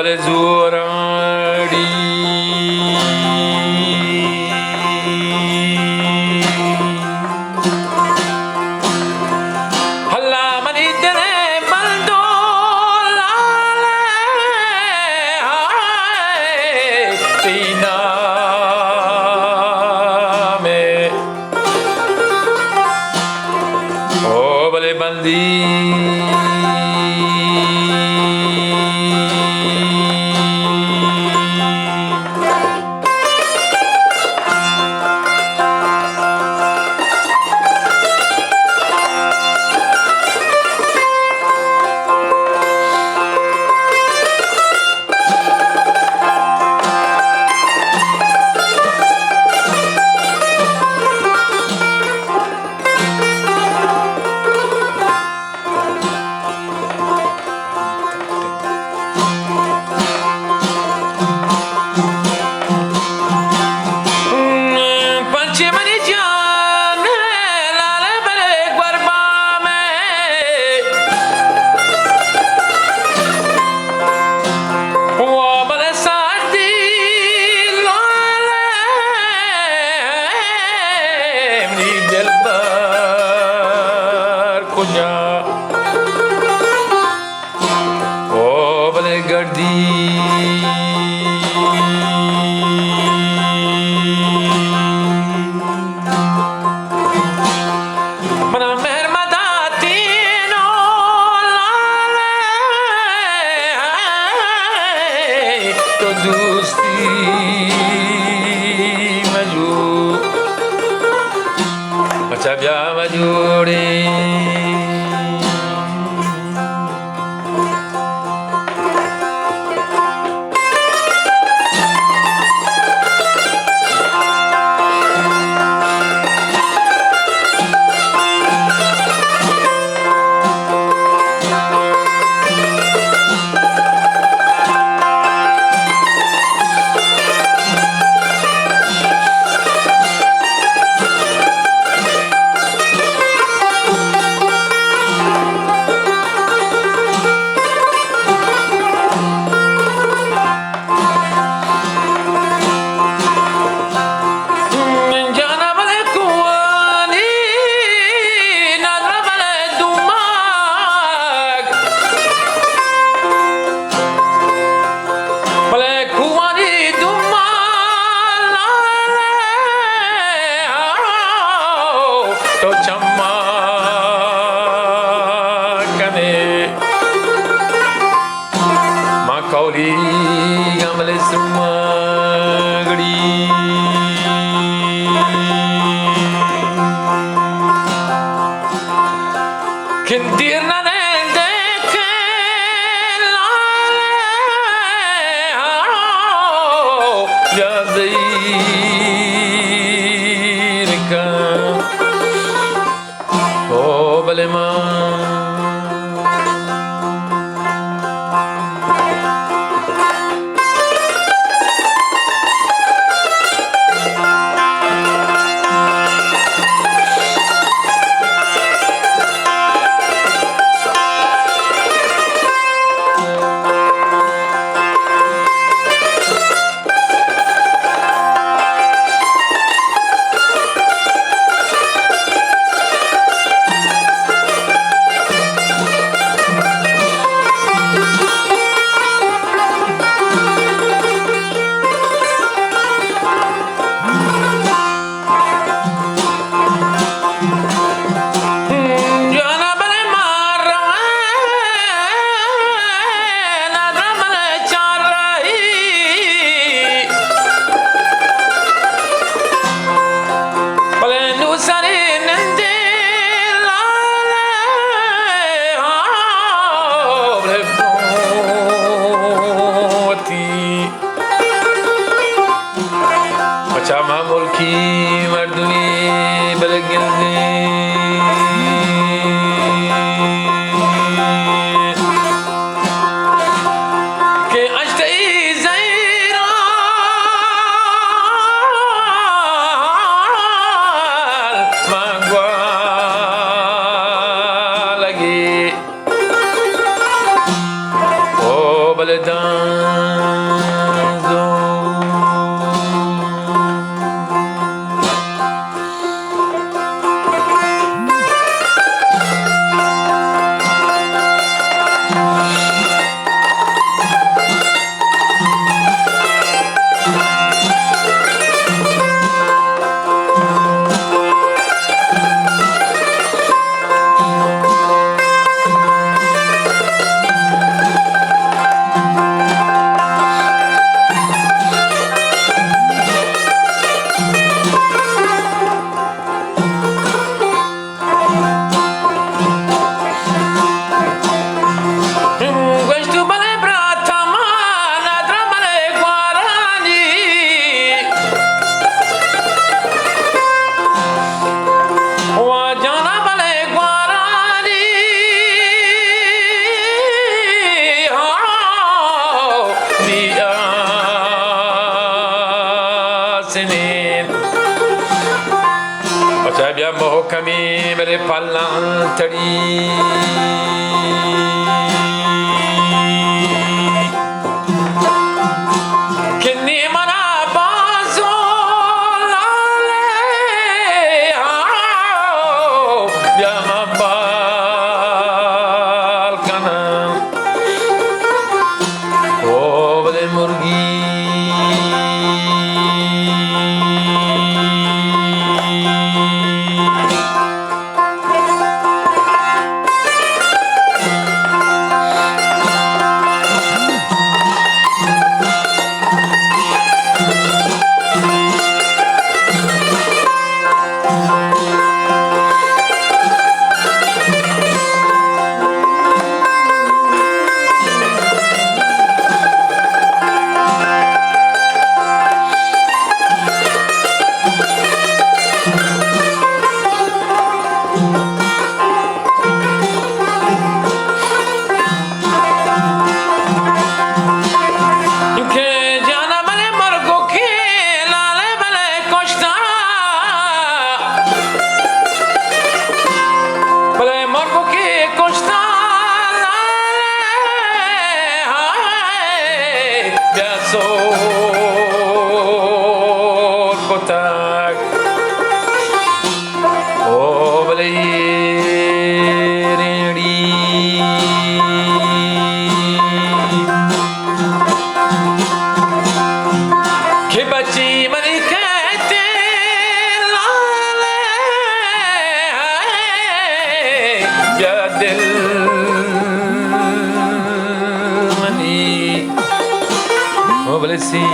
زوراڑی۔ اللہ منی دل ءِ ملدو لال ءِ، ہائے تئی نام ءِ۔ او بلے بندی۔ پرچے منی جان ءِ لال ءِ بلے گوربام ءِ، او بلے ساردی لال ءِ، منی دلبر کجا؟ او بلے گردی۔ منا مہر مداتینو لال ءِ، تو دوستی مجو، پچا بیا مجوڑیں۔ جانا بلے کوانی، نادرا بلے دوماگ، بلے کوانی دوماگ، تو چما کنے۔ ما کولی گمل سمگڑی۔ کن دیر نہ دیکھ لال ہاؤ یا زیر کا۔ او بلے ما۔ پچا ما ملکی مردمی بلگندیں کہ اشتئی زیران ما گوالگی۔ او بلے دانزو۔ گوشت بلے برات من ندر بلے گوارانی، واجانا بلے گوارانی، ہاں، بیا سنین۔ بچا بیا محکمی میرے پلان تڑی۔ کنی منا بازو لالے، ہاں، بیا من بال کنم۔ او بلے مرگی۔ کہ جانا بلے مرگو کہ لالے بلے کشتا، بلے مرگو کہ کشتا لالے، ہائے، بیا سور کتگ۔ او بلے ریڑی کہ بچی منی کہتے لالے، بیا دل منی۔ او بلے سی